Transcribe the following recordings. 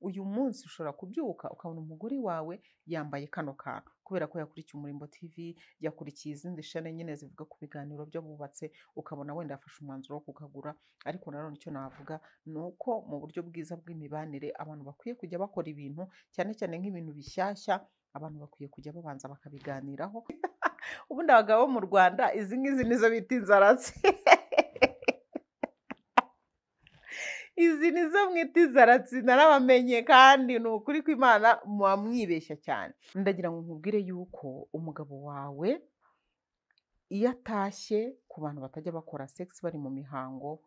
Uyu munsi ushobora kubyuka ukabona umugore wawe yambaye kano kantu kubera ko yakurikiye Umurimbo TV, yakurikiye izindi shene nyine zivuga ku biganiro by'abubatse, ukabona wenda yafashe umwanzuro wo kukagura. Ariko nanone icyo navuga ni uko mu buryo bwiza bw'imibanire abantu bakwiye kujya bakora ibintu, cyane cyane nk'ibintu bishyashya, abantu bakwiye kujya babanza bakabiganiraho. Ubundi abagabo bo mu Rwanda izi ngizi nizo bita inzaratsi. Izi nizo mwita inzaratsi, narabamenye kandi ni ukuri kw'Imana muba mwibeshya cyane. Ndagira ngo nkubwire yuko umugabo wawe iyo atashye, ku bantu batajya bakora sex bari mu mihango,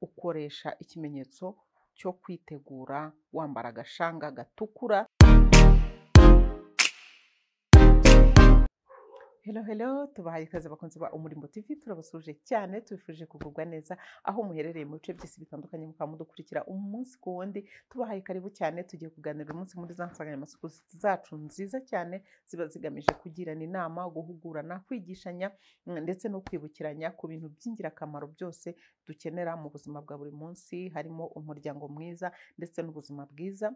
ukoresha ikimenyetso cyo kwitegura wambara agashanga gatukura. Hello hello, tubahaye ikaze bakunzi ba Umurimbo TV, turabasuje cyane, tubifurije kugubwa neza aho muherereye mu bice by'isi bitandukanye, mukaba mudukurikira umunsi ku wundi. Tubahaye karibu cyane, tugiye kuganira umunsi muri za nsanganyamatsiko zacu nziza cyane ziba zigamije kugirana inama, guhugurana, kwigishanya ndetse no kwibukiranya ku bintu by'ingirakamaro byose dukenera mu buzima bwa buri munsi, harimo umuryango mwiza ndetse n'ubuzima bwiza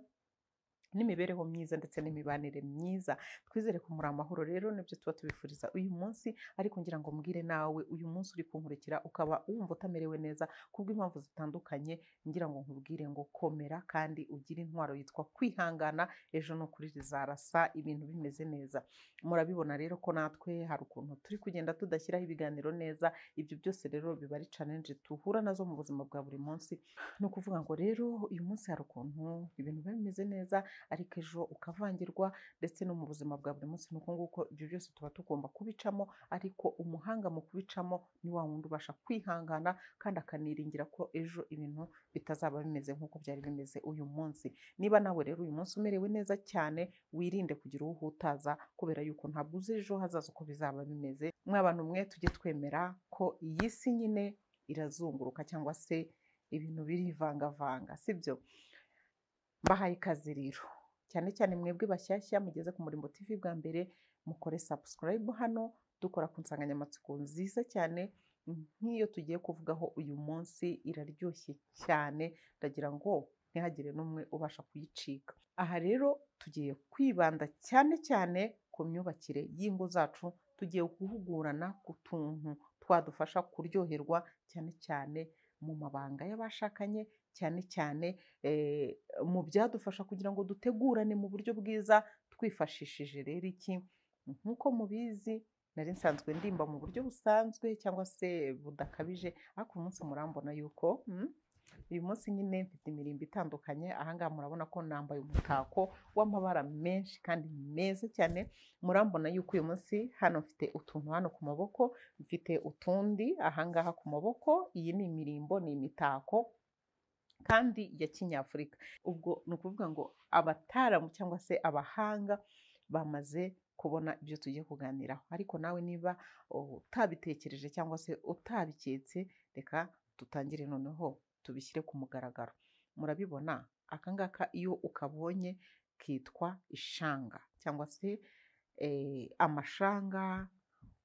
n'imibereho myiza ndetse n'imibanire myiza. Twizere ko muri amahoro rero, nibyo tuba tubifuriza uyu munsi. Ariko ngira ngo mbwire nawe uyu munsi uri kunkurikira ukaba wumva utamerewe neza kubw'impamvu zitandukanye, ngira ngo nkubwire ngo komera kandi ugire intwaro yitwa kwihangana, ejo ni ukuri rizarasa ibintu bimeze neza. Murabibona rero ko natwe hari ukuntu turi kugenda tudashyiraho ibiganiro neza, ibyo byose rero biba ari challenge duhura nazo mu buzima bwa buri munsi. Ni ukuvuga ngo rero uyu munsi hari ukuntu ibintu biba bimeze neza, ariko ejo ukavangirwa, ndetse no mu buzima bwa buri munsi ni uko nguko. Ibyo byose tuba tugomba kubicamo, ariko umuhanga mu kubicamo ni wa wundi ubasha kwihangana kandi akaniringira ko ejo ibintu bitazaba bimeze nk'uko byari bimeze uyu munsi. Niba nawe rero uyu munsi umerewe neza cyane, wirinde kugira uwo uhutaza kubera yuko ntabwo uzi ejo hazaza uko bizaba bimeze. Mwa bantu mwe, tujye twemera ko iyi si nyine irazunguruka cyangwa se ibintu birivangavanga, sibyo? Mbahaye ikaze rero, cyane cyane mwebwe bashyashya mugeze ku Murimbo TV bwa mbere, mukore subscribe hano, dukora ku nsanganyamatsiko nziza cyane nk'iyo tugiye kuvugaho uyu munsi, iraryoshye cyane, ndagira ngo ntihagire n'umwe ubasha kuyicika. Aha rero tugiye kwibanda cyane cyane ku myubakire y'ingo zacu, tugiye guhugurana ku tuntu twadufasha kuryoherwa cyane cyane mu mabanga y'abashakanye, cyane cyane mu byadufasha kugira ngo dutegurane mu buryo bwiza twifashishije rero iki. Nk'uko mubizi nari nsanzwe ndimba mu buryo busanzwe cyangwa se budakabije, ariko uyu munsi murambona yuko uyu munsi nyine mfite imirimbo itandukanye. Aha ngaha murabona ko nambaye umutako w'amabara menshi kandi meza cyane. Murambona yuko uyu munsi hano mfite utuntu hano ku maboko, mfite utundi aha ngaha ku maboko. Iyi ni imirimbo, ni imitako kandi ya kinyafurika. Ubwo ni ukuvuga ngo abataramu cyangwa se abahanga bamaze kubona ibyo tugiye kuganiraho. Ariko nawe niba utabitekereje cyangwa se utabiketse, reka dutangire noneho tubishyire ku mugaragaro. Murabibona aka ngaka iyo ukabonye kitwa ishanga cyangwa se amashanga,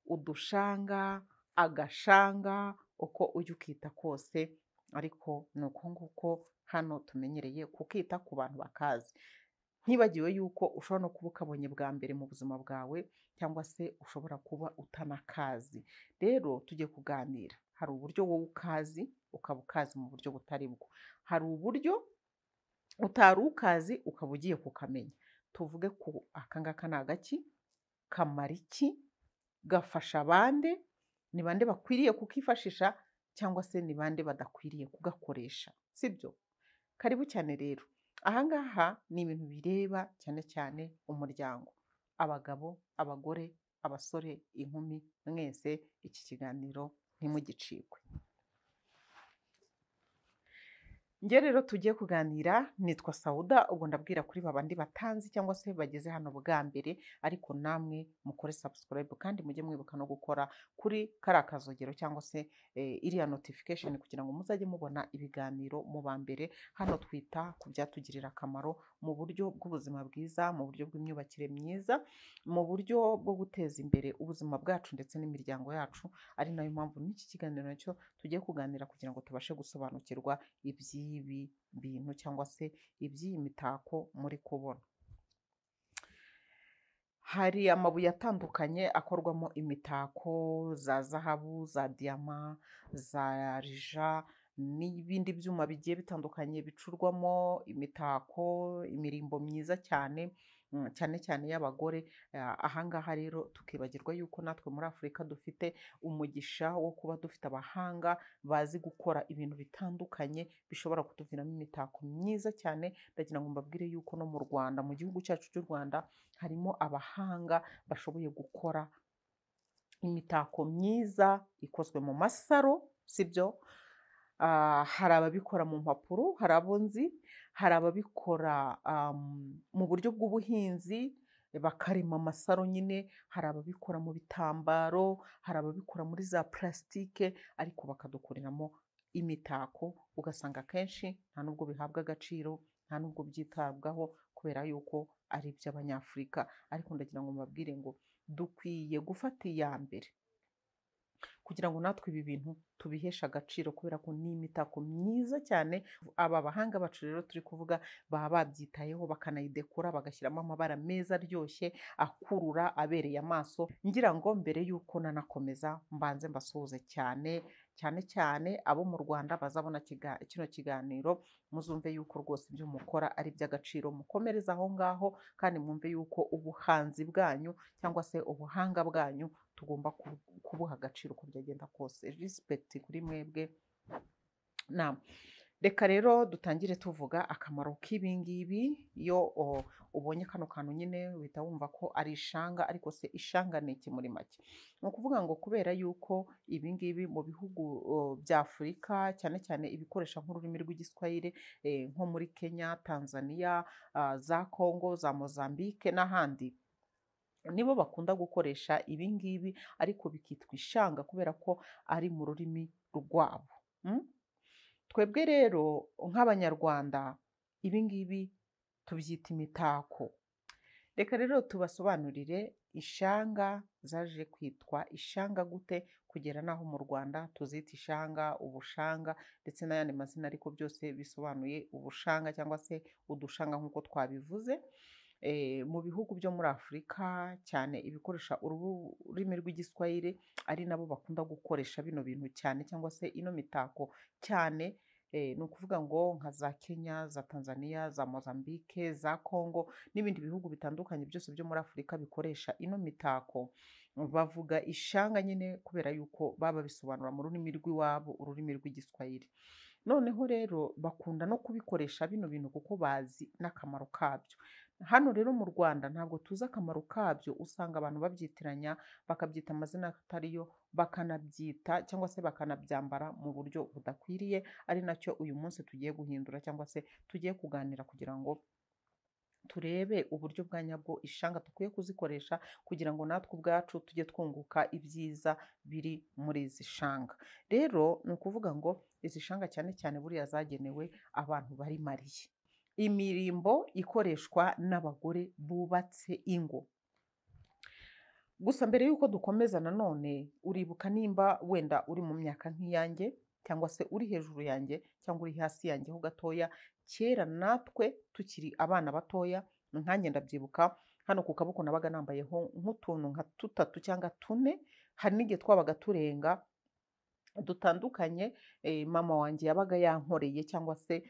udushanga, agashanga, uko ujya ukita kose, ariko ni uko nguko hano tumenyereye kukita ku bantu bakazi. Ntibagiwe yuko ushobora no kuba ukabonye bwa mbere mu buzima bwawe, cyangwa se ushobora kuba utanakazi. Rero tujye kuganira, hari uburyo wowe ukazi ukaba ukazi mu buryo butari bwo, hari uburyo utari ukazi ukaba ugiye kukamenya. Tuvuge ko aka ngaka ni agaki, kamara iki, gafasha abandi, ni bande bakwiriye kukifashisha cyangwa se ni bande badakwiriye kugakoresha, sibyo? Karibu cyane rero. Aha ngaha ni ibintu bireba cyane cyane umuryango, abagabo, abagore, abasore, inkumi, mwese iki kiganiro ntimugicikwe. Njye rero tugiye kuganira nitwa Sauda, ubwo ndabwira kuri babandi batanzi cyangwa se bageze hano bwa mbere, ariko namwe mukore subscribe kandi mujye mwibuka no gukora kuri kariya kazogero cyangwa se iriya notification kugira ngo muzajye mubona ibiganiro mu ba mbere. Hano twita ku byatugirira akamaro mu buryo bw'ubuzima bwiza, mu buryo bw'imyubakire myiza, mu buryo bwo guteza imbere ubuzima bwacu ndetse n'imiryango yacu, ari nayo mpamvu n'iki kiganiro nacyo tugiye kuganira kugira ngo tubashe gusobanukirwa iby'iyi y'ibi bintu cyangwa se iby'iyi mitako muri kubona. Hari amabuye atandukanye akorwamo imitako, za zahabu, za diyama, za rija n'ibindi byuma bigiye bitandukanye bicurwamo imitako, imirimbo myiza cyane, cyane cyane y'abagore. Aha ngaha rero tukibagirwa yuko natwe muri Afurika dufite umugisha wo kuba dufite abahanga bazi gukora ibintu bitandukanye bishobora kutuviramo imitako myiza cyane. Ndagira ngo mbabwire yuko no mu Rwanda, mu gihugu cyacu cy'u Rwanda, harimo abahanga bashoboye gukora imitako myiza ikozwe mu masaro, sibyo? Hari ababikora mu mpapuro, hari abo nzi, hari ababikora mu buryo bw'ubuhinzi bakarema amasaro nyine, hari ababikora mu bitambaro, hari ababikora muri za purasitike, ariko bakadukoreramo imitako, ugasanga akenshi nta nubwo bihabwa agaciro, nta nubwo byitabwaho kubera yuko ari iby'Abanyafurika. Ariko ndagira ngo mbabwire ngo dukwiye gufata iya mbere kugira ngo natwe ibi bintu tubiheshe agaciro, kubera ko ni imitako myiza cyane. Aba bahanga bacu rero turi kuvuga baba babyitayeho, bakanayidekora, bagashyiramo amabara meza aryoshye, akurura, abereye amaso. Ngira ngo mbere y'uko nanakomeza mbanze mbasuhuze cyane cyane cyane abo mu Rwanda bazabona kino kiganiro, muzumve yuko rwose ibyo mukora ari iby'agaciro, mukomereze aho ngaho, kandi mwumve yuko ubuhanzi bwanyu cyangwa se ubuhanga bwanyu tugomba kubuha agaciro uko byagenda kose. Respect kuri mwebwe. Reka rero dutangire tuvuga akamaro k'ibi ngibi. Iyo ubonye kano kantu nyine uhita wumva ko ari ishanga, ariko se ishanga ni iki muri make? Ni ukuvuga ngo kubera yuko ibi ngibi mu bihugu bya Afurika, cyane cyane ibikoresha nk'ururimi rw'Igiswahili, nko muri Kenya, Tanzania, za Congo, za Mozambique n'ahandi, nibo bakunda gukoresha ibi ngibi, ariko bikitwa ishanga kubera ko ari mu rurimi rwabo. Twebwe rero nk'Abanyarwanda ibi ngibi tubyita imitako. Reka rero tubasobanurire ishanga zaje kwitwa ishanga gute kugera n'aho mu Rwanda tuzita ishanga, ubushanga ndetse n'ayandi mazina, ariko byose bisobanuye ubushanga cyangwa se udushanga nk'uko twabivuze. Mu bihugu byo muri Afurika cyane ibikoresha ururimi rw'Igiswahili, ari nabo bakunda gukoresha bino bintu cyane cyangwa se ino mitako cyane, ni ukuvuga ngo nka za Kenya, za Tanzania, za Mozambique, za Congo n'ibindi bihugu bitandukanye byose byo muri Afurika bikoresha ino mitako, bavuga ishanga nyine kubera yuko baba bisobanura mu rurimi rw'iwabo, ururimi rw'Igiswahili. Noneho rero bakunda no kubikoresha bino bintu kuko bazi n'akamaro kabyo. Hano rero mu Rwanda ntabwo tuzi akamaro kabyo, usanga abantu babyitiranya, bakabyita amazina atariyo, bakanabyita cyangwa se bakanabyambara mu buryo budakwiriye, ari nacyo uyu munsi tugiye guhindura cyangwa se tugiye kuganira kugira ngo turebe uburyo bwa nyabwo ishanga dukwiye kuzikoresha kugira ngo natwe ubwacu tujye twunguka ibyiza biri muri izi shanga. Rero ni ukuvuga ngo izi shanga cyane cyane buriya zagenewe abantu bari mariye. Imirimbo ikoreshwa n'abagore bubatse ingo. Gusa mbere y'uko dukomeza nanone, uribuka nimba wenda uri mu myaka nk'iyanjye cyangwa se uri hejuru yanjye cyangwa uri hasi yanjye ho gatoya, kera natwe tukiri abana batoya, nkanjye ndabyibuka hano ku kaboko nabaga nambayeho nk'utuntu nka 3 cyangwa 4, hari n'igihe twabaga turenga dutandukanye, mama wanjye yabaga yankoreye cyangwa se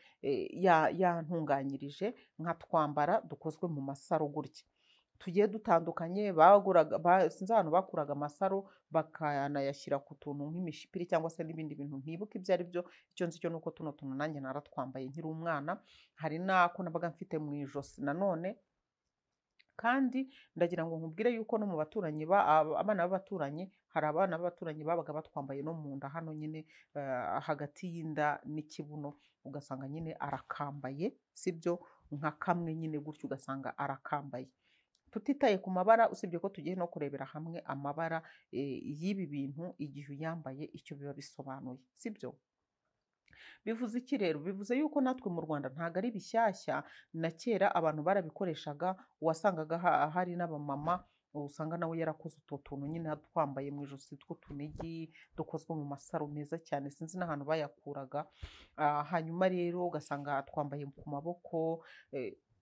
yantunganyirije nkatwambara dukozwe mu masaro gutya tugiye dutandukanye. Baguraga, sinzi ahantu bakuraga amasaro bakanayashyira ku tuntu nk'imishipiri cyangwa se n'ibindi bintu ntibuka ibyo ari byo. Icyo nzi cyo nuko tuno tuntu nanjye naratwambaye nkiri umwana, hari n'ako nabaga mfite mu ijosi nanone. Kandi ndagira ngo nkubwire yuko no mu baturanyi, abana b'abaturanyi, hari abana b'abaturanyi babaga batwambaye no mu nda hano nyine, hagati y'inda n'ikibuno, ugasanga nyine arakambaye, sibyo, nka kamwe nyine gutyo ugasanga arakambaye. Tutitaye ku mabara, usibye ko tugiye no kurebera hamwe amabara y'ibi bintu igihe uyambaye icyo biba bisobanuye, sibyo? Bivuze iki rero? Bivuze yuko natwe mu Rwanda ntabwo ari bishyashya, na kera abantu barabikoreshaga, wasangaga hari n'abamama usanga nawe yarakoze utwo tuntu nyine twambaye mu ijosi tw'utunigi dukozwe mu masaro meza cyane, sinzi n'ahantu bayakuraga. Hanyuma rero ugasanga twambaye ku maboko,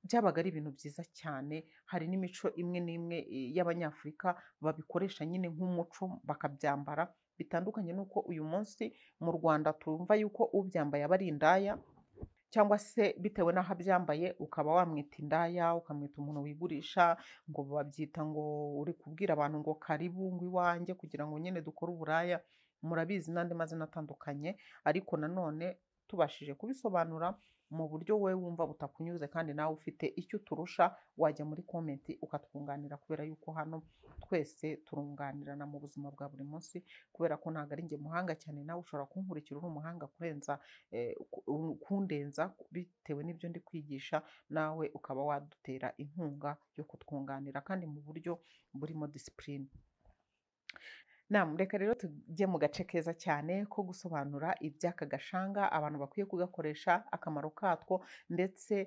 byabaga ari ibintu byiza cyane. Hari n'imico imwe n'imwe y'Abanyafurika babikoresha nyine nk'umuco bakabyambara, bitandukanye n'uko uyu munsi mu Rwanda tumva yuko ubyambaye aba ari indaya, cyangwa se bitewe n'aho abyambaye ukaba wamwita indaya, ukamwita umuntu wigurisha, ngo babyita ngo uri kubwira abantu ngo karibu ngo iwanjye kugira ngo nyine dukore uburaya, murabizi n'andi mazina atandukanye. Ariko nanone tubashije kubisobanura mu buryo wowe wumva butakunyuze kandi nawe ufite icyo uturusha, wajya muri komenti ukatwunganira, kubera yuko hano twese turunganirana mu buzima bwa buri munsi, kubera ko ntabwo ari njye muhanga cyane, nawe ushobora kunkurikira uri umuhanga kurenza kundenza bitewe n'ibyo ndi kwigisha, nawe ukaba wadutera inkunga yo kutwunganira kandi mu buryo burimo disipurine. Reka rero tujye mu gace keza cyane ko gusobanura iby'aka gashanga, abantu bakwiye kugakoresha, akamaro katwo ndetse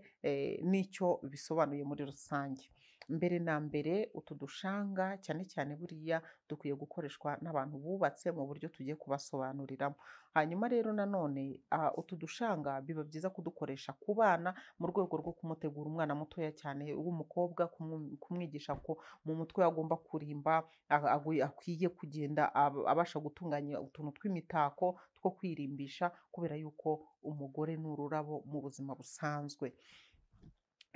n'icyo bisobanuye muri rusange. Mbere na mbere utu dushanga cyane cyane buriya dukwiye gukoreshwa n'abantu bubatse mu buryo tugiye kubasobanuriramo. Hanyuma rero nanone utu dushanga biba byiza kudukoresha ku bana mu rwego rwo kumutegura umwana mutoya cyane w'umukobwa, kumwigisha ko mu mutwe agomba kurimba, akwiye kugenda abasha gutunganya utuntu tw'imitako two kwirimbisha, kubera yuko umugore ni ururabo mu buzima busanzwe.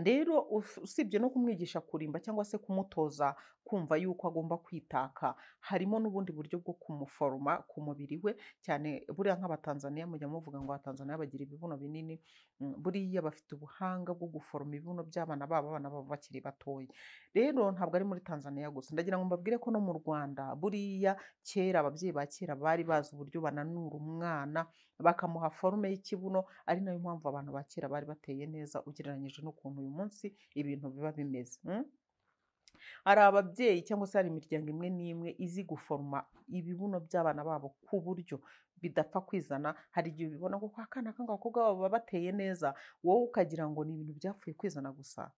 Rero usibye no kumwigisha kurimba cyangwa se kumutoza kumva yuko agomba kwitaka, harimo n'ubundi buryo bwo kumuforoma ku mubiri we cyane. Buriya nk'Abatanzaniya mujya muvuga ngo Abatanzaniya bagira ibibuno binini, buriya bafite ubuhanga bwo guforoma ibibuno by'abana babo, abana babo bakiri batoya. Rero ntabwo ari muri Tanzaniya gusa, ndagira ngo mbabwire ko no mu Rwanda buriya kera ababyeyi ba kera bari bazi uburyo bananura umwana bakamuha forume y'ikibuno, ari nayo mpamvu abantu ba kera bari bateye neza ugereranyije n'ukuntu uyu munsi ibintu biba bimeze. Hari ababyeyi cyangwa se hari imiryango imwe n'imwe izi guforoma ibibuno by'abana babo ku buryo bidapfa kwizana. Hari igihe ubibona ko akana k'agakobwa babo baba bateye neza, wowe ukagira ngo ni ibintu byapfuye kwizana gusa.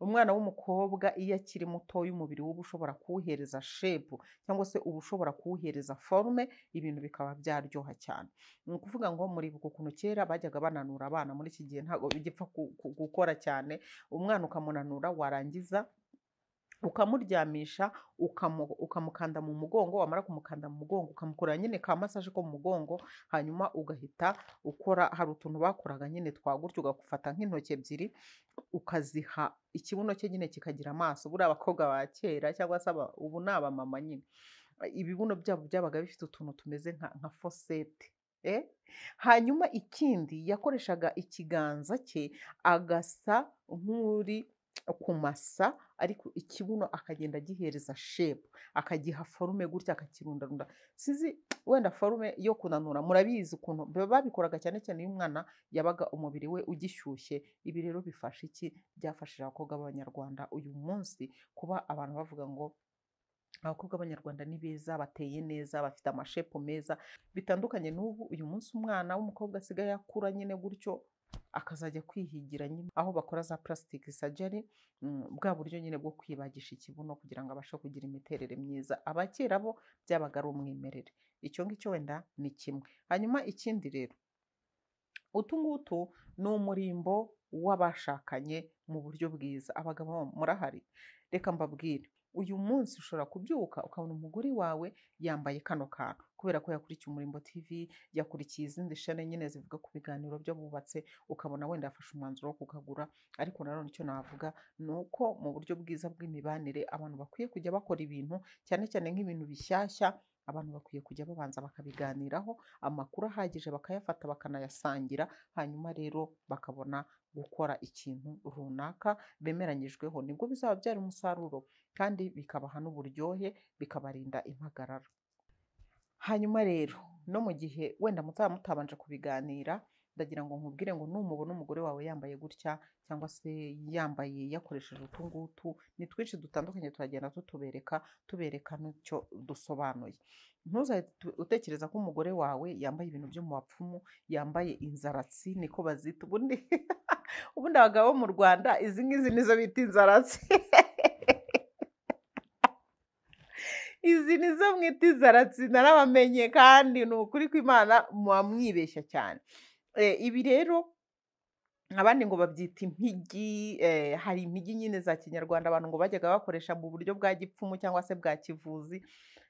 Umwana w'umukobwa iyo akiri mutoya umubiri we uba ushobora kuwuhereza shepu cyangwa se uba ushobora kuwuhereza forume, ibintu bikaba byaryoha cyane. Ni ukuvuga ngo muribuka ukuntu kera bajyaga bananura abana, muri iki gihe ntabwo bigipfa gukora cyane. Umwana ukamunanura warangiza ukamuryamisha, ukamukanda mu mugongo, wamara kumukanda mu mugongo ukamukorera nyine ka massage ko mu mugongo, hanyuma ugahita ukora, hari utuntu bakoraga nyine twa gutyo, ugafata nk'intoki ebyiri ukaziha ikibuno cye nyine kikagira amaso. Buriya abakobwa ba kera cyangwa se ubu ni abamama nyine, ibibuno byabo byabaga bifite utuntu tumeze nka fosete. Hanyuma ikindi yakoreshaga ikiganza cye agasa nk'uri kumasa, ariko ikibuno akagenda agihereza shepu, akagiha forume gutya, akakirundarunda. Sinzi wenda forume yo kunanura murabizi ukuntu babikoraga cyane cyane iyo umwana yabaga umubiri we ugishyushye. Ibi rero bifasha iki? Byafashije abakobwa b'Abanyarwanda uyu munsi kuba abantu bavuga ngo abakobwa b'Abanyarwanda ni beza, bateye neza, bafite amashepu meza, bitandukanye n'ubu uyu munsi umwana w'umukobwa asigaye akura nyine gutyo akazajya kwihigira nyine aho bakora za plastic surgery, bwa buryo nyine bwo kwibagisha ikibuno kugira ngo abashe kugira imiterere myiza. Abakera bo byabaga ari umwimerere. Icyo ngicyo wenda ni kimwe. Hanyuma ikindi rero, utu ngutu ni umurimbo w'abashakanye mu buryo bwiza. Abagabo murahari, reka mbabwire, uyu munsi ushobora kubyuka ukabona umugore wawe yambaye kano kantu kubera ko yakurikiye Umurimbo TV, yakurikiye izindi shene nyine zivuga ku biganiro by'abubatse, ukabona wenda yafashe umwanzuro wo kukagura. Ariko nanone icyo navuga ni uko mu buryo bwiza bw'imibanire abantu bakwiye kujya bakora ibintu cyane cyane nk'ibintu bishyashya, abantu bakwiye kujya babanza bakabiganiraho, amakuru ahagije bakayafata bakanayasangira, hanyuma rero bakabona gukora ikintu runaka bemeranyijweho, nibwo bizaba byari umusaruro kandi bikabaha n'uburyohe, bikabarinda impagarara. Hanyuma rero no mu gihe wenda mutaba mutabanje kubiganira, ndagira ngo nkubwire ngo numubona umugore wawe yambaye gutya cyangwa se yambaye yakoresheje utu ngutu, ni twinshi dutandukanye turagenda tutubereka, tubereka n'icyo dusobanuye. Ntuzahite utekereza ko umugore wawe yambaye ibintu byo mu bapfumu, yambaye inzaratsi, niko bazita ubundi. Ubundi abagabo bo mu Rwanda izi ngizi nizo bita inzaratsi. Izi nizo mwita inzaratsi, narabamenye, kandi ni ukuri kw'Imana muba mwibeshya cyane. Ibi rero abandi ngo babyita impigi, hari impigi nyine za kinyarwanda abantu ngo bajyaga bakoresha mu buryo bwa gipfumu cyangwa se bwa kivuzi,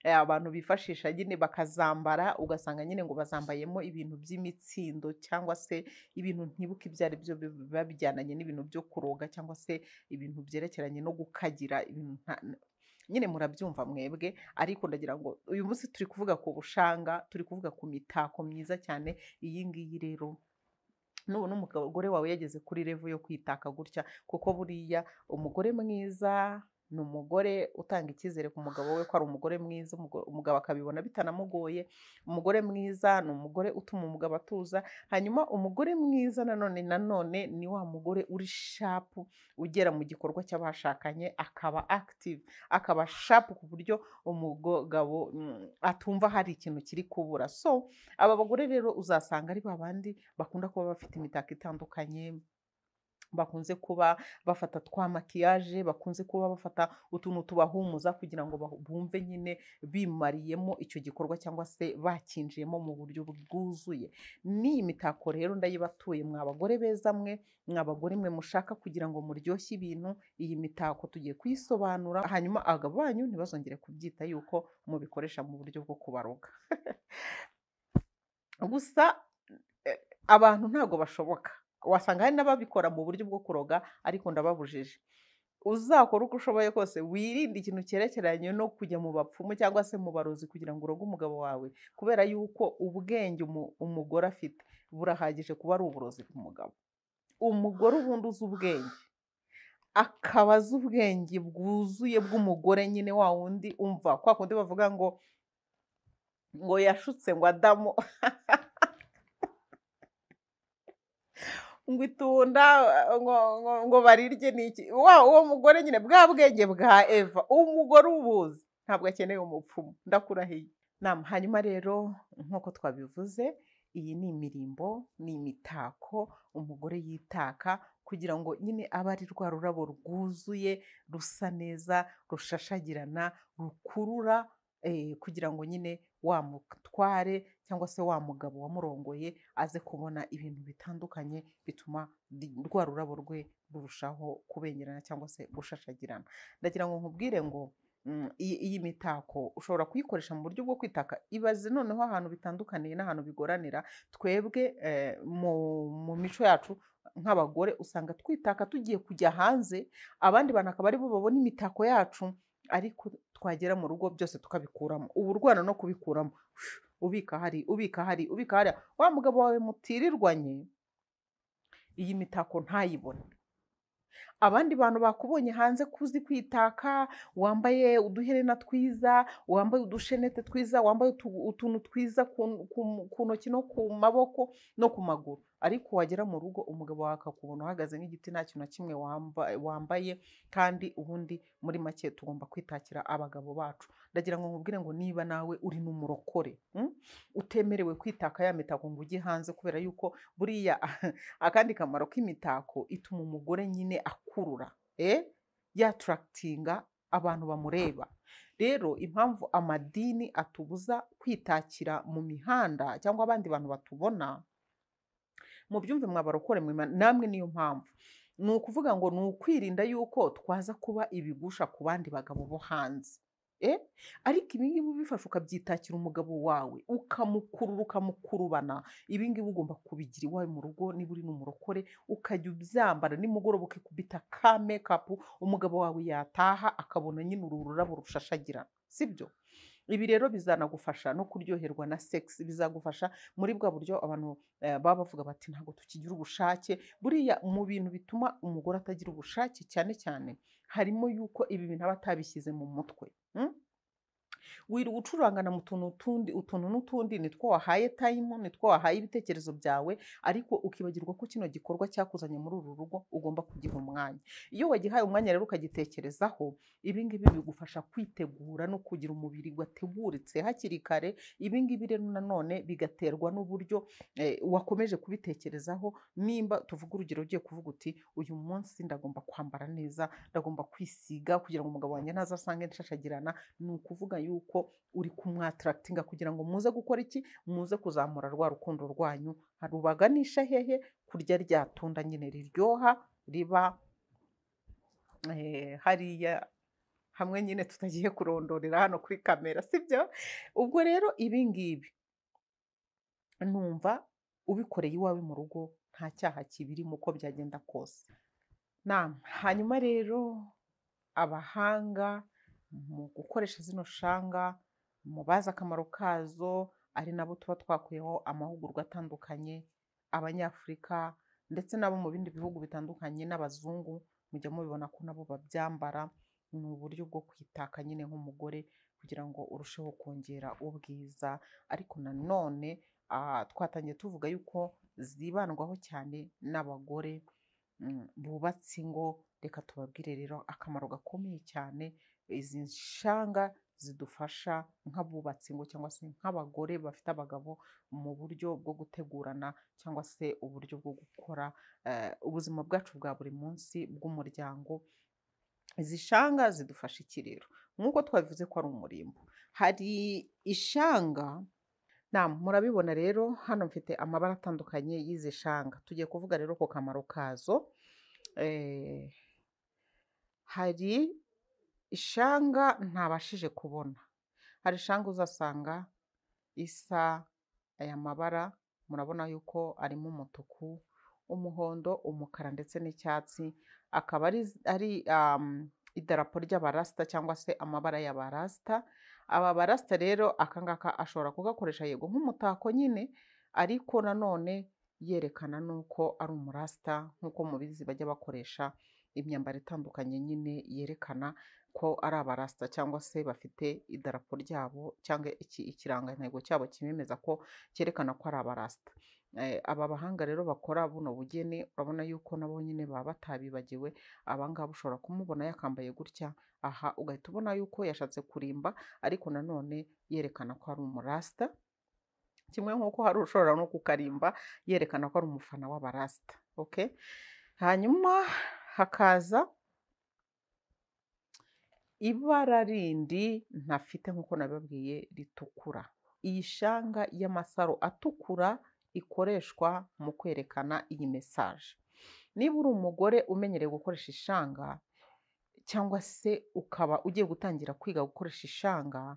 abantu bifashisha nyine bakazambara, ugasanga nyine ngo bazambayemo ibintu by'imitsindo cyangwa se ibintu ntibuka ibyo ari byo biba bijyananye n'ibintu byo kuroga cyangwa se ibintu byerekeranye no gukagira ibintu nyine murabyumva mwebwe. Ariko ndagira ngo uyu munsi turi kuvuga ku bushanga, turi kuvuga ku mitako myiza cyane. Iyi ngiyi rero nubona umugore wawe yageze kuri level yo kwitaka gutya, kuko buriya umugore mwiza ni umugore utanga icyizere ku mugabo we ko ari umugore mwiza, umugabo akabibona bitanamugoye. Umugore mwiza ni umugore utuma umugabo atuza. Hanyuma umugore mwiza nanone ni wa mugore uri sharp, ugera mu gikorwa cy'abashakanye akaba active, akaba sharp ku buryo umugabo atumva hari ikintu kiri kubura. So aba bagore rero uzasanga ari babandi bakunda kuba bafite imitako itandukanye, bakunze kuba bafata twa makiyaje, bakunze kuba bafata utuntu tubahumuza kugira ngo bumve nyine bimariyemo icyo gikorwa cyangwa se bakinjiyemo mu buryo bwuzuye. N'iyi mitako rero ndayibatuye mwa bagore beza mwe, mwa bagore mwe mushaka kugira ngo muryoshye ibintu, iyi mitako tugiye kuyisobanura, hanyuma abagabo banyu ntibazongere kubyita yuko mubikoresha mu buryo bwo kubaroga. Gusa abantu ntago bashoboka, wasanga hari n'ababikora mu buryo bwo kuroga, ariko ndababujije. Uzakora uko ushoboye kose wirinde ikintu cyerekeranye no kujya mu bapfumu cyangwa se mu barozi kugira ngo uroge umugabo wawe, kubera yuko ubwenge umugore afite burahagije kuba ari uburozi ku mugabo. Umugore ubundi uzi ubwenge, akaba azi ubwenge bwuzuye bw'umugore nyine wa wundi umva kwa kundi bavuga ngo yashutse ngo Adamu ngo itunda ngo barirye niki. Wa uwo mugore nyine bwa bwenge bwa Eva, umugore ubuzi ntabwo akeneye umupfumu, ndakurahiye. Hanyuma rero nk'uko twabivuze, iyi ni imirimbo, ni imitako umugore yitaka kugira ngo nyine abe ari rwa rurabo rwuzuye, rusa neza, rushashagirana, rukurura, kugira ngo nyine wa mutware cyangwa se wa mugabo wamurongoye aze kubona ibintu bitandukanye bituma rwa rurabo rwe rurushaho kubengerana cyangwa se gushashagirana. Ndagira ngo nkubwire ngo iyi mitako ushobora kuyikoresha mu buryo bwo kwitaka. Ibaze noneho ahantu bitandukaniye n'ahantu bigoranira. Twebwe mu mico yacu nk'abagore usanga twitaka tugiye kujya hanze, abandi bantu akaba aribo babona imitako yacu, ariko twagera mu rugo byose tukabikuramo. Ubu urwana no kubikuramo, ubika hari, ubika hari, ubika hari. Wa mugabo wawe mutirirwanye iyi mitako ntayibone. Abandi bantu bakubonye hanze kuzi kwitaka, wambaye uduherena twiza, wambaye udushenete twiza, wambaye utuntu twiza ku ntoki no ku maboko no ku maguru, ariko wagera mu rugo umugabo wawe akakubona uhagaze nk'igiti nta kintu na kimwe wambaye. Kandi ubundi muri make tugomba kwitakira abagabo bacu. Ndagira ngo nkubwire ngo niba nawe uri n'umurokore, utemerewe kwitaka ya mitako ngo ujye hanze, kubera yuko buriya akandi kamaro k'imitako ituma umugore nyine akurura, yatarakitinga abantu bamureba. Rero impamvu amadini atubuza kwitakira mu mihanda cyangwa abandi bantu batubona, mubyumve mwabarokore mwe namwe, niyo mpamvu ni ukuvuga ngo ni ukwirinda yuko twaza kuba ibigusha ku bandi bagabo bo hanze. Ariko ibi ngibi ubifashe ukabyitakira umugabo wawe, ukamukurura, ukamukurubana, ibi ngibi ugomba kubigira iwawe mu rugo. Niba uri n'umurokore ukajya ubyambara nimugoroba ukikubita ka make-up, umugabo wawe yataha akabona nyine uru rurabo rushashagirana, sibyo? Ibi rero bizanagufasha no kuryoherwa na sex, bizagufasha muri bwa buryo abantu baba bavuga bati ntabwo tukigira ubushake. Buriya mu bintu bituma umugore atagira ubushake cyane cyane harimo yuko ibi bintu aba atabishyize mu mutwe. Wirirwa ucurangana mu tuntu tundi, utuntu n'utundi, nitwo wahaye time, nitwo wahaye ibitekerezo byawe, ariko ukibagirwa ko kino gikorwa cyakuzanye muri uru rugo ugomba kugiha umwanya. Iyo wagihaye umwanya rero ukagitekerezaho, ibi ngibi bigufasha kwitegura no kugira umubiri wateguritse hakiri kare. Ibi ngibi rero nanone bigaterwa n'uburyo wakomeje kubitekerezaho. Nimba tuvuga urugero ugiye kuvuga uti uyu munsi ndagomba kwambara neza, ndagomba kwisiga kugira ngo umugabo wanjye ntazasange nshashagirana, ni ukuvuga yuko yuko uri kumwatarakitinga kugira ngo muze gukora iki, muze kuzamura rwa rukundo rwanyu. Rubaganisha hehe? Kurya rya tunda nyine riryoha riba hariya hamwe nyine tutagiye kurondorera hano kuri kamera, sibyo? Ubwo rero ibi ngibi numva ubikoreye iwawe mu rugo nta cyaha kibirimo uko byagenda kose. Hanyuma rero abahanga mu gukoresha zino shanga, mu bazi akamaro kazo, ari nabo tuba twakuyeho amahugurwa atandukanye, Abanyafurika ndetse n'abo mu bindi bihugu bitandukanye n'abazungu, mujya mubibona ko nabo babyambara. Ni uburyo bwo kwitaka nyine nk'umugore kugira ngo urusheho kongera ubwiza. Ariko nanone twatangiye tuvuga yuko zibandwaho cyane n'abagore bubatse ingo. Reka tubabwire rero akamaro gakomeye cyane izi nshanga zidufasha nk'abubatse ingo cyangwa se nk'abagore bafite abagabo mu buryo bwo gutegurana cyangwa se uburyo bwo gukora ubuzima bwacu bwa buri munsi bw'umuryango. Izi shanga zidufasha iki rero? Nk'uko twabivuze ko ari umurimbo, hari ishanga. Murabibona rero hano mfite amabara atandukanye y'izi shanga. Tugiye kuvuga rero ku kamaro kazo. Hari ishanga ntabashije kubona, hari ishanga uzasanga isa aya mabara, murabona yuko arimo umutuku, umuhondo, umukara ndetse n'icyatsi, akaba ari idarapo ry'abarasita cyangwa se amabara y'abarasita. Aba barasita rero aka ngaka ashobora kugakoresha yego nk'umutako nyine, ariko nanone yerekana n'uko ari umurasita, nk'uko mubizi bajya bakoresha imyambaro itandukanye nyine yerekana ko ari abarasita cyangwa se bafite idarapo ryabo cyangwa ikirangantego cyabo kimemeza ko cyerekana ko ari abarasita. Aba bahanga rero bakora buno bugeni, urabona yuko nabo nyine baba batabibagiwe. Aba ngaba ushobora kumubona yakambaye gutya, aha ugahita ubona yuko yashatse kurimba, ariko nanone yerekana ko ari umurasita, kimwe nk'uko hari ushobora no kukarimba yerekana ko ari umufana w'abarasita. Okay? Hanyuma hakaza ibara rindi ntafite nk'uko nabibabwiye ritukura. Iyi shanga y'amasaro atukura ikoreshwa mu kwerekana iyi mesaje. Niba uri umugore umenyereye gukoresha ishanga cyangwa se ukaba ugiye gutangira kwiga gukoresha ishanga,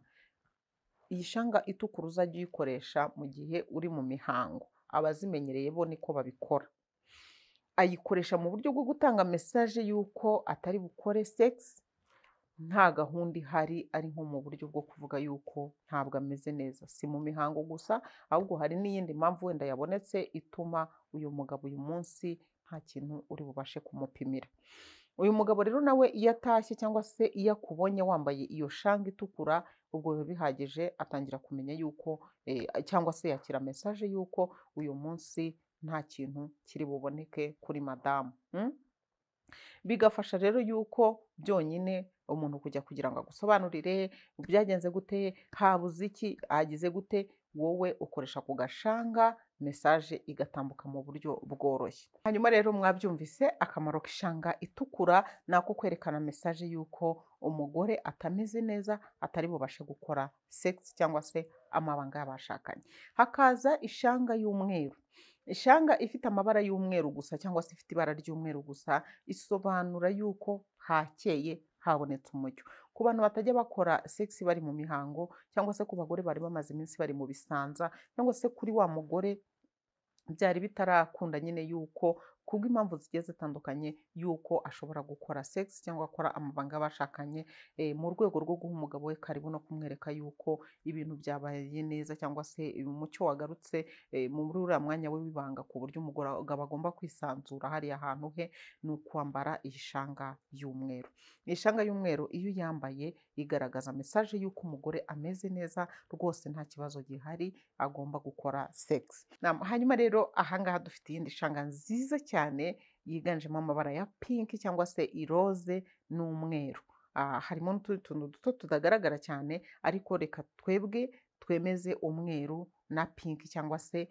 iyi shanga itukura uzajya uyikoresha mu gihe uri mu mihango. Abazimenyereye bo niko babikora. Ayikoresha mu buryo bwo gutanga mesaje y'uko atari bukore sex, nta gahunda ihari, ari nko mu buryo bwo kuvuga yuko ntabwo ameze neza. Si mu mihango gusa, ahubwo hari n'iyindi mpamvu wenda yabonetse ituma uyu mugabo uyu munsi nta kintu uri bubashe kumupimira. Uyu mugabo rero nawe iyo atashye cyangwa se iyo akubonye wambaye iyo shanga itukura, ubwo biba bihagije, atangira kumenya yuko cyangwa se yakira mesaje yuko uyu munsi nta kintu kiri buboneke kuri madamu. Bigafasha rero yuko byonyine umuntu kujya kugira ngo agusobanurire byagenze gute, habuze iki, hagize gute, wowe ukoresha ku gashanga mesaje igatambuka mu buryo bworoshye. Hanyuma rero mwabyumvise akamaro k'ishanga itukura ni ako kwerekana mesaje y'uko umugore atameze neza, atari bubashe gukora sex cyangwa se amabanga y'abashakanye. Hakaza ishanga y'umweru. Ishanga ifite amabara y'umweru gusa cyangwa se ifite ibara ry'umweru gusa, isobanura yuko hakeye, habonetse umucyo. Ku bantu batajya bakora sex bari mu mihango, cyangwa se ku bagore bari bamaze iminsi bari mu bisanza, cyangwa se kuri wa mugore byari bitarakunda nyine yuko kubw'impamvu zigiye zitandukanye yuko ashobora gukora sex cyangwa akora amabanga y'abashakanye, mu rwego rwo guha umugabo we karibu no kumwereka yuko ibintu byabaye neza cyangwa se umucyo wagarutse muri uriya mwanya we w'ibanga, ku buryo umugabo agomba kwisanzura hariya hantu he, ni ukwambara iyi shanga y'umweru. Iyi shanga y'umweru iyo uyambaye igaragaza mesaje y'uko umugore ameze neza rwose, nta kibazo gihari, agomba gukora sex. Hanyuma rero ahangaha dufite iyindi shanga nziza cyane yiganjemo amabara ya pinki cyangwa se iroze n'umweru. Harimo n'utundi tuntu duto tutagaragara cyane, ariko reka twebwe twemeze umweru na pinki cyangwa se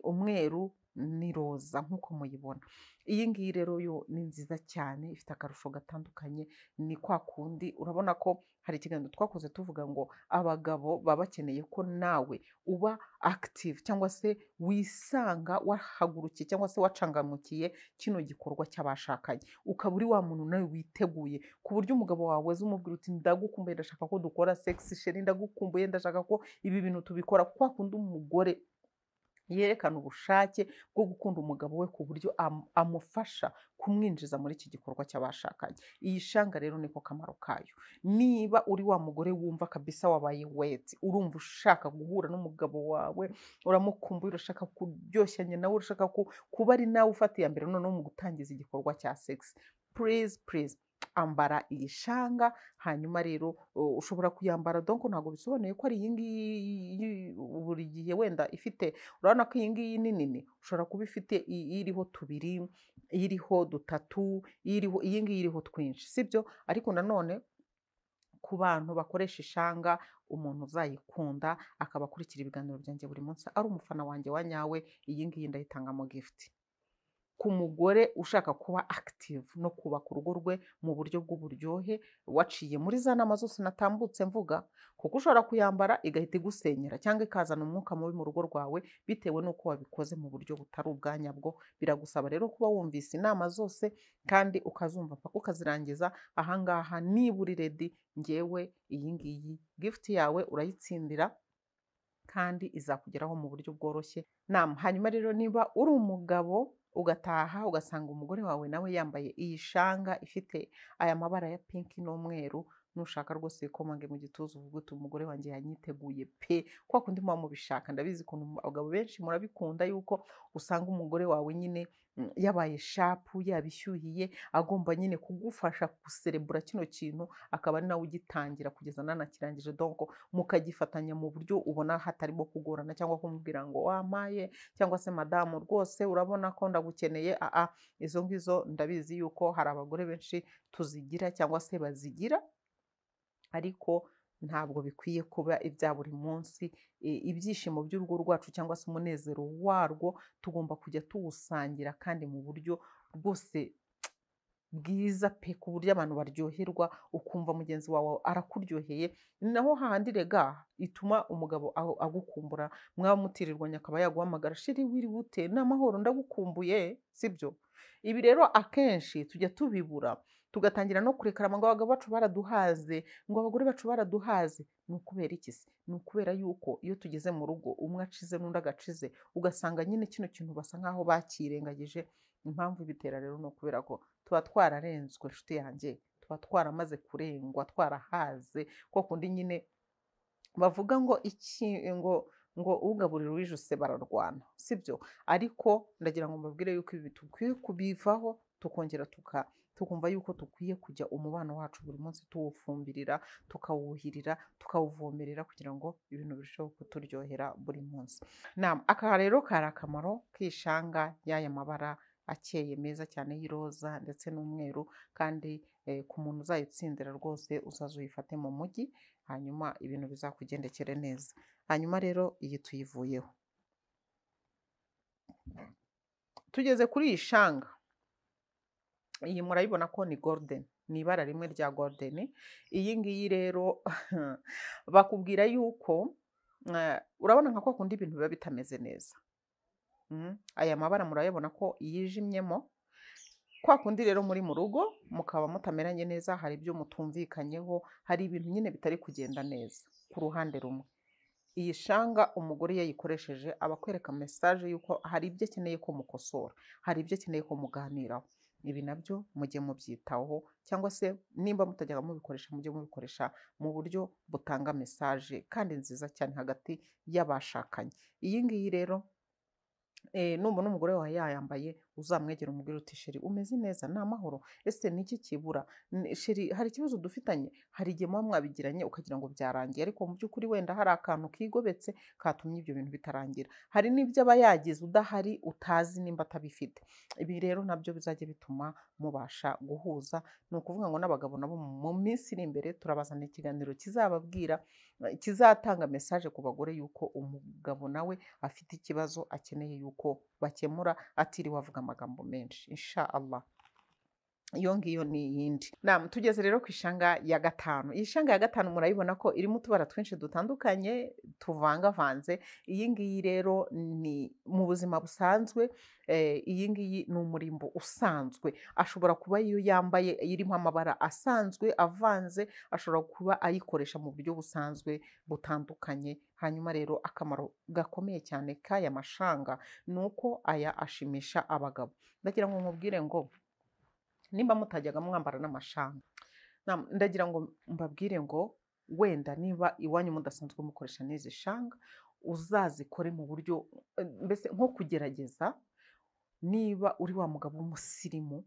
umweru ni roza nk'uko muyibona. Iyi ngiyi rero yo ni nziza cyane, ifite akarusho gatandukanye, ni kwa kundi urabona ko hari ikiganiro twakoze tuvuga ngo abagabo baba bakeneye ko nawe uba active cyangwa se wisanga wahagurukiye cyangwa se wacangamukiye kino gikorwa cy'abashakanye, ukaba uri wa muntu nawe witeguye, ku buryo umugabo wawe aza umubwira uti ndagukumbuye, ndashaka ko dukora sex chérie, ndagukumbuye, ndashaka ko ibi bintu tubikora. Kwa kundi umugore yerekana ubushake bwo gukunda umugabo we ku buryo amufasha kumwinjiza muri iki gikorwa cy'abashakanye. Iyi shanga rero niko kamaro kayo. Niba uri wa mugore wumva kabisa wabaye weti, urumva ushaka guhura n'umugabo wawe, uramukumbuye, urashaka kuryoshanya nawe, urashaka kuba ari nawe ufata iya mbere noneho mu gutangiza igikorwa cya sex, please please ambara iyi shanga. Hanyuma rero ushobora kuyambara, donc ntabwo bisobanuye ko ari iyi ngiyi buri gihe wenda ifite, urabona ko iyi ngiyi ni nini, ushobora kuba ifite iriho tubiri, iriho dutatu, iriho iyi ngiyi iriho twinshi, sibyo? Ariko nanone ku bantu bakoresha ishanga, umuntu uzayikunda akaba akurikira ibiganiro byanjye buri munsi, ari umufana wanjye wa nyawe, iyi ngiyi ndayitanga mu gift. Ku mugore ushaka kuba active no kubaka urugo rwe mu buryo bw'uburyohe, waciye muri za nama zose natambutse mvuga, kuko ushobora kuyambara igahita igusenyera cyangwa ikazana umwuka mubi mu rugo rwawe bitewe n'uko wabikoze mu buryo butari ubwa nyabwo. Biragusaba rero kuba wumvise inama zose kandi ukazumva mpaka ukazirangiza. Ahangaha niba uri ready, ngewe iyi ngiyi gift yawe urayitsindira kandi izakugeraho mu buryo bworoshye. Hanyuma rero niba uri umugabo ugataha ugasanga umugore wawe nawe yambaye iyi shanga ifite aya mabara ya pink n'umweru, nushaka rwose wikomange mu gituza uvuge uti umugore wanjye yanyiteguye pe, kwa kundi muba mubishaka. Ndabizi ukuntu abagabo benshi murabikunda yuko usanga umugore wawe nyine yabaye sharp, yabishyuhiye, agomba nyine kugufasha guserebura kino kintu, akaba ari nawe ugitangira kugeza nanakirangije, donc mukagifatanya mu buryo ubona hatarimo kugorana cyangwa kumubwira ngo wampaye cyangwa se madamu rwose urabona ko ndagukeneye. Aa, izo ngizo ndabizi yuko hari abagore benshi tuzigira cyangwa se bazigira, ariko ntabwo bikwiye kuba ibya buri munsi. Ibyishimo by'urugo rwacu cyangwa se umunezero warwo tugomba kujya tuwusangira kandi mu buryo rwose bwiza pe, ku buryo abantu baryoherwa, ukumva mugenzi wawe arakuryoheye. Ni naho hahandi rega ituma umugabo agukumbura, mwaba mutirirwanya akaba yaguhamagara, chérie wiriwe ute, ni amahoro, ndagukumbuye, sibyo? Ibi rero akenshi tujya tubibura, tugatangira no kurekarama ngo abagabo bacu baraduhaze, ngo abagore bacu baraduhaze. Ni ukubera iki se? Ni ukubera yuko iyo tugeze mu rugo umwe acize n'undi agacize, ugasanga nyine kino kintu basa nkaho bakirengagije. Impamvu ibitera rero ni ukubera ko tuba twararenzwe, inshuti yanjye, tuba twaramaze kurengwa, twarahaze, kwa kundi nyine bavuga ngo iki, ngo ugaburira uwijuse bararwana, sibyo? Ariko ndagira ngo mbabwire yuko ibi dukwiye kubivaho, tukongera tukumva yuko dukwiye kujya umubano wacu buri munsi tuwufumbirira, tukawuhirira, tukawuvomerera kugira ngo ibintu birusheho kuturyohera buri munsi. Aka rero kari akamaro k'ishanga y'aya mabara akeye meza cyane y'iroza ndetse n'umweru, kandi ku muntu uzayitsindira rwose uzaze uyifate mu mujyi, hanyuma ibintu bizakugendekere neza. Hanyuma rero iyi tuyivuyeho, tugeze kuri iyi shanga. Iyi murayibona ko ni golden, ni ibara rimwe rya golden. Iyi ngiyi rero bakubwira yuko urabona nka kwa kundi ibintu biba bitameze neza. Aya mabara murayabona ko yijimyemo. Kwa kundi rero muri mu rugo mukaba mutameranye neza, hari ibyo mutumvikanyeho, hari ibintu nyine bitari kugenda neza ku ruhande rumwe. Iyi shanga umugore iyo ayikoresheje aba akwereka message y'uko hari ibyo akeneye ko mukosora, hari ibyo akeneye ko muganiraho. Ibi nabyo mujye mubyitaho, cyangwa se nimba mutajyaga mubikoresha mujye mubikoresha mu buryo butanga message kandi nziza cyane hagati y'abashakanye. Iyi ngiyi rero nubona umugore wawe yayambaye Uzamwegera umubwire uti chéri, umeze neza, ni amahoro, ese ni iki kibura? Chéri, hari ikibazo dufitanye? Hari igihe muba mwabigiranye ukagira ngo byarangiye, ariko mu by'ukuri wenda hari akantu kigobetse katumye ibyo bintu bitarangira. Hari n'ibyo aba yagize udahari, utazi nimba atabifite. Ibi rero nabyo bizajya bituma mubasha guhuza. Ni ukuvuga ngo n'abagabo nabo mu minsi iri imbere turabazanira ikiganiro kizababwira, kizatanga message ku bagore yuko umugabo nawe afite ikibazo akeneye yuko bakemura, atiriwe avuga amagambo menshi, insha Allah. Iyo ngiyo ni iyindi. Naam, tugeze rero ku ishanga ya gatanu. Iyi shanga ya gatanu murayibona ko irimo utubara twinshi dutandukanye tuvangavanze. Iyi ngiyi rero ni mu buzima busanzwe, iyi ngiyi ni umurimbo usanzwe. Ashobora kuba iyo yambaye irimo amabara asanzwe avanze, ashobora kuba ayikoresha mu buryo busanzwe butandukanye. Hanyuma rero akamaro gakomeye cyane k'aya mashanga ni uko aya ashimisha abagabo. Ndagira ngo nkubwire ngo nimba mutajyaga mwambara n'amashanga, ndagira ngo mbabwire ngo wenda niba iwanyu mudasanzwe mukoresha n'izi shanga, uzazikore mu buryo mbese nko kugerageza. Niba uri wa mugabo w'umusirimu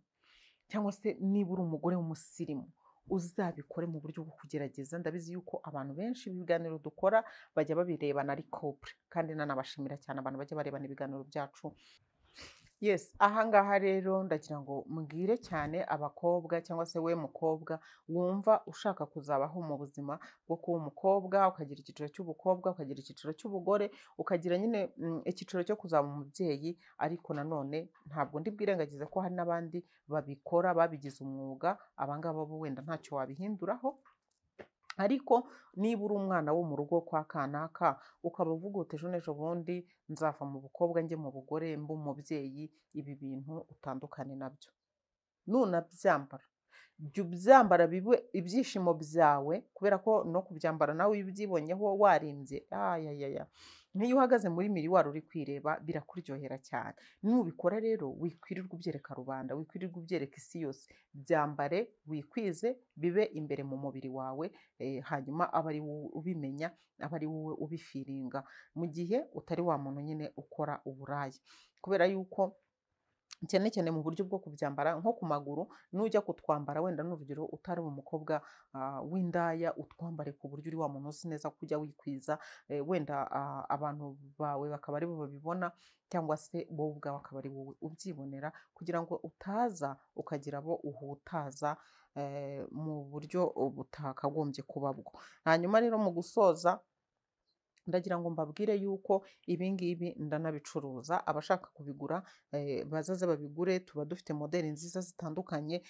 cyangwa se niba uri umugore w'umusirimu, uzabikore mu buryo bwo kugerageza. Ndabizi yuko abantu benshi ibiganiro dukora bajya babirebana ari couple, kandi nanabashimira cyane abantu bajya barebana ibiganiro byacu. Yes, ahangaha rero ndagira ngo mbwire cyane abakobwa cyangwa se we mukobwa wumva ushaka kuzabaho mu buzima bwo kuba umukobwa, ukagira icyiciro cy'ubukobwa, ukagira icyiciro cy'ubugore, ukagira nyine icyiciro cyo kuzaba umubyeyi. Ariko nanone ntabwo ndi bwirengagize ko hari n'abandi babikora babigize umwuga, abangaba bo wenda ntacyo wabihinduraho. Ariko niba uri umwana wo mu rugo kwa kanaka, ukaba uvuga uti ejo n'ejo bundi nzava mu bukobwa njye mu bugore mbe umubyeyi, ibi bintu utandukane nabyo. Nunabyambara jya ubyambara bibe ibyishimo byawe, kubera ko no kubyambara nawe iyo ubyibonyeho warimbye, ayayaya, nk'iyo uhagaze muri miroir uri kwireba birakuryohera cyane. Nubikora rero wikwirirwa ubyereka rubanda, wikwirirwa ubyereka isi yose, byambare wikwize bibe imbere mu mubiri wawe, hanyuma abe ari wowe ubimenya, abe ari wowe ubifiringa, mu gihe utari wa muntu nyine ukora uburaya. Kubera yuko cyane cyane mu buryo bwo kubyambara nko ku maguru, nujya kutwambara wenda n'urugero utari umukobwa w'indaya, utwambare ku buryo uri wa muntu uzi neza ko ujya wikwiza, wenda abantu bawe bakaba aribo babibona, cyangwa se wowe ubwawe akaba ari wowe ubyibonera, kugira ngo utaza ukagira abo uhutaza mu buryo butakagombye kuba bwo. Hanyuma rero mu gusoza ndagira ngo mbabwire yuko ibi ngibi ndanabicuruza, abashaka kubigura bazaze babigure. Tuba dufite modeli nziza zitandukanye,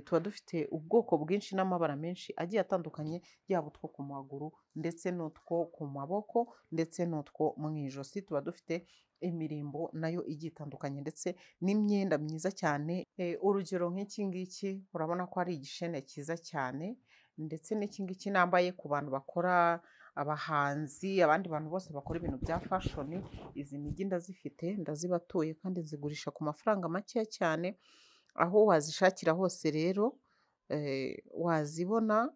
tuba dufite ubwoko bwinshi n'amabara menshi agiye atandukanye, yaba utwo ku maguru ndetse n'utwo ku maboko ndetse n'utwo mu ijosi. Tuba dufite imirimbo nayo igiye itandukanye ndetse n'imyenda myiza cyane. Urugero nk'iki ngiki urabona ko ari igishene cyiza cyane, ndetse n'iki ngiki nambaye ku bantu bakora abahanzi, abandi bantu bose bakora ibintu bya fashion, izi nigi ndazifite, ndazibatuye kandi nzigurisha ku mafaranga make cyane. Aho wazishakira hose rero wazibona.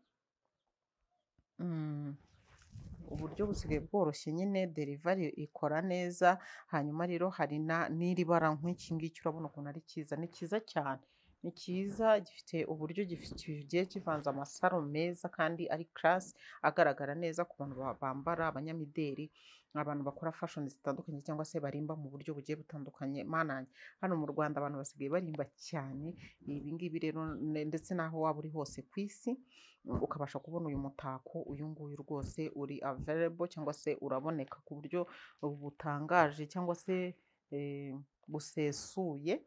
Uburyo busigaye bworoshye nyine, delivery ikora neza. Hanyuma rero hari n'iri bara nk'iki ngiki, urabona ukuntu ari cyiza, ni cyiza cyane, ni cyiza, gifite uburyo kigiye kivanze amasaro meza kandi ari class, agaragara neza ku bantu bambara, abanyamideli, abantu bakora fashion zitandukanye cyangwa se barimba mu buryo bugiye butandukanye. Mana, hano mu Rwanda abantu basigaye barimba cyane. Ibi ngibi rero ndetse n'aho waba uri hose ku isi ukabasha kubona uyu mutako, uyu nguyu rwose uri available cyangwa se uraboneka ku buryo butangaje cyangwa se busesuye.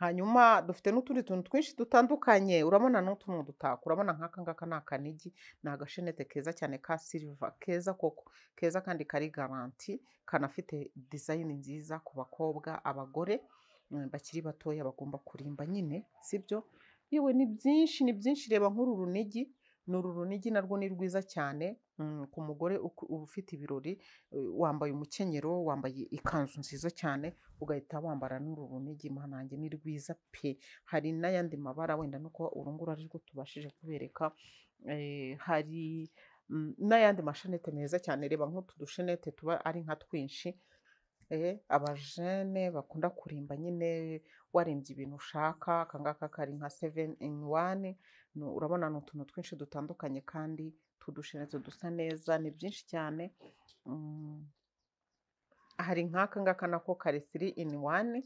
Hanyuma dufite n'utundi tuntu twinshi dutandukanye, urabona n'utu ni udutako, urabona nk'aka ngaka ni akanigi, ni agashenete keza cyane ka silver, keza koko, keza kandi kari garanti, kanafite design nziza ku bakobwa, abagore bakiri batoya bagomba kurimba nyine, sibyo? Yewe ni byinshi, ni byinshi. Reba nk'uru runigi, ni uru runigi narwo ni rwiza cyane ku mugore ufite ibirori, wambaye umukenyero, wambaye ikanzu nziza cyane, ugahita wambara n'uru runigi, mana yanjye ni rwiza pe. Hari n'ayandi mabara wenda nuko uru nguru ari rwo tubashije kubereka, hari n'ayandi mashanete meza cyane. Reba nk'utu dushenete tuba ari nka twinshi. Abajene bakunda kurimba nyine warimbye ibintu ushaka, aka ngaka kari nka 7 in 1, urabona ni utuntu twinshi dutandukanye kandi tw'udushenetse dusa neza, ni byinshi cyane. Hari nk'aka ngaka nako kari 3 in 1,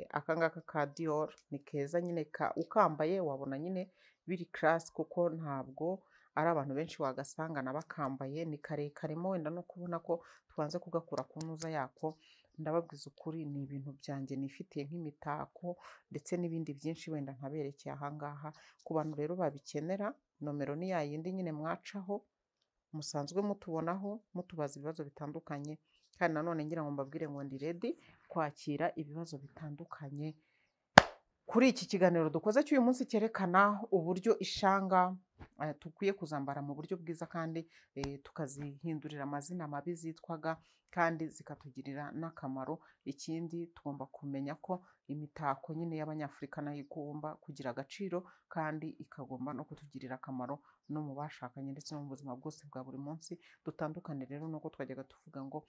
aka ngaka ka Dior ni keza nyine, ukambaye wabona nyine biri class, kuko ntabwo ari abantu benshi wagasangana bakambaye, ni karekaremo wenda no kubona ko tubanze kugakura ku ntuza yako. Ndababwiza ukuri ni ibintu byanjye nifitiye nk'imitako ndetse n'ibindi byinshi wenda ntaberekeye aha ngaha. Ku bantu rero babikenera, nomero ni ya yindi nyine mwacaho musanzwe mutubonaho, mutubaza ibibazo bitandukanye, kandi nanone ngira ngo mbabwire ngo ndi ready kwakira ibibazo bitandukanye kuri iki kiganiro dukoze cy'uyu munsi cyerekana uburyo ishanga dukwiye kuzambara mu buryo bwiza kandi tukazihindurira amazina mabi zitwaga kandi zikatugirira n'akamaro. Ikindi tugomba kumenya ko imitako nyine y'Abanyafurika nayo igomba kugira agaciro kandi ikagomba no kutugirira akamaro no mu bashakanye ndetse no mu buzima bwose bwa buri munsi. Dutandukane rero nuko twajyaga tuvuga ngo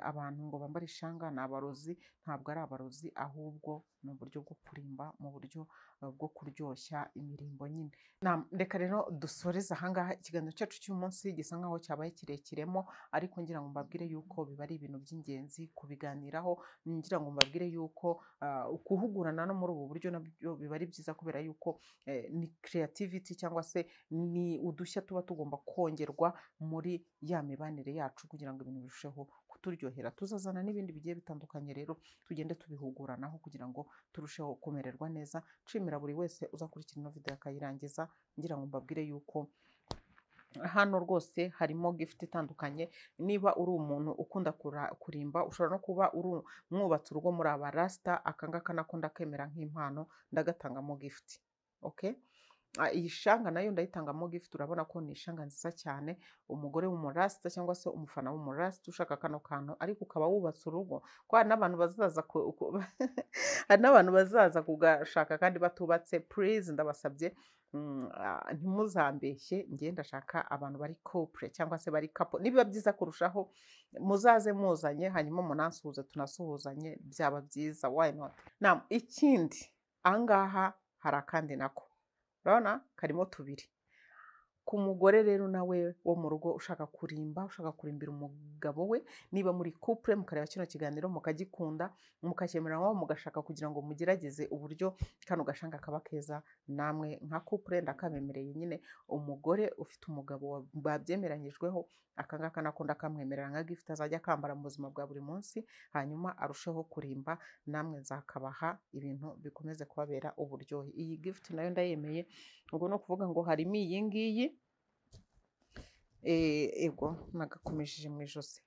abantu ngo bambare ishanga ni abarozi, ntabwo ari abarozi, ahubwo ni uburyo bwo kurimba mu buryo bwo kuryoshya imirimbo nyine. Reka rero dusoreze aha ngaha ikiganiro cyacu cy'uyu munsi, gisa nkaho cyabaye kirekiremo, ariko ngira ngo mbabwire yuko biba ari ibintu by'ingenzi kubiganiraho, ngira ngo mbabwire yuko guhugurana no muri ubu buryo nabyo biba ari byiza, kubera yuko ni creativity cyangwa se ni udushya tuba tugomba kongerwa muri ya mibanire yacu kugira ngo ibintu birusheho kuturyohera. Tuzazana n'ibindi bigiye bitandukanye rero, tugende tubihuguranaho kugira ngo turusheho kumererwa neza. Nshimira buri wese uzakurikira ino video akayirangiza, ngira ngo mbabwire yuko hano rwose harimo gift itandukanye. Niba uri umuntu ukunda kurimba, ushobora no kuba uri mwubatse urugo muri abarasita, aka ngaka nako ndakemera nk'impano, ndagatangamo gift. Okay? Iyi shanga nayo ndayitangamo gift, urabona ko ni ishanga nziza cyane. Umugore w'umurasita cyangwa se umufana w'umurasita ushaka kano kantu ariko ukaba wubatse urugo, ko hari n'abantu bazaza hari n'abantu bazaza kugashaka kandi batubatse, please ndabasabye, ntimuzambeshye, njye ndashaka abantu bari couple cyangwa se bari couple. Nibiba byiza kurushaho muzaze muzanye, hanyuma munansuhuze tunasuhuzanye, byaba byiza, why not. Now, ikindi ahangaha hari akandi nako urabona karimo tubiri. Ku mugore rero nawe wo mu rugo ushaka kurimba, ushaka kurimbira umugabo we, niba muri couple mukareba kino kiganiro mukagikunda, mukacyemeranywaho, mugashaka kugira ngo mugerageze uburyo kano gashanga kaba keza, namwe nka couple ndakabemereye nyine. Umugore ufite umugabo babyemeranyijweho, aka ngaka nako ndakamwemerera nka gift azajya akambara mu buzima bwa buri munsi, hanyuma arusheho kurimba, namwe nzakabaha ibintu bikomeze kubabera uburyohe. Iyi gift nayo ndayemeye. Ubwo ni ukuvuga ngo harimo iyi ngiyi, ego nagakomejeje mu ijosi.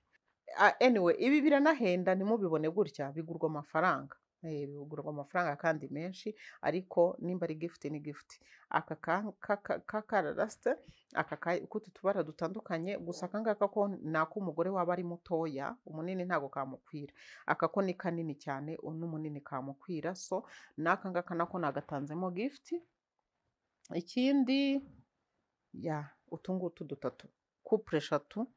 Anyway, ibi biranahenda, ntimubibone gutya, bigurwa amafaranga, bigurwa amafaranga kandi menshi, ariko nimba ari gift ni gift. Aka kakararasite aka k'utu tubara dutandukanye gusa, aka ngaka ko ni ak'umugore waba ari mutoya, umunini ntabwo kamukwira. Aka ko ni kanini cyane, n'umunini kamukwira, so n'aka ngaka nako nagatanzemo gift. Ikindi ya utu ngutu dutatu, couple eshatu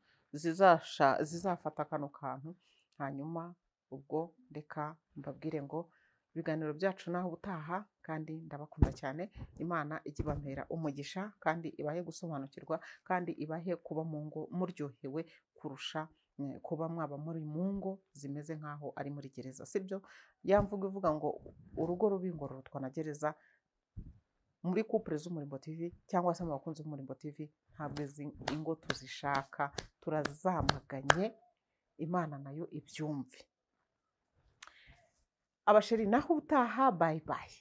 zizafata kano kantu. Hanyuma ubwo reka mbabwire ngo ibiganiro byacu naho ubutaha, kandi ndabakunda cyane. Imana ijye ibampera umugisha kandi ibahe gusobanukirwa kandi ibahe kuba mu ngo muryohewe kurusha kuba mwaba muri mu ngo zimeze nk'aho ari muri gereza, sibyo? Ya mvugo ivuga ngo urugo rubi ngo rurutwa na gereza. Muri couple z'Umurimbo TV cyangwa se mu bakunzi b'Umurimbo TV, ntabwo izi ingo tuzishaka, turazamaganye, Imana nayo ibyumve. Abasheri, naho ubutaha, bye bye.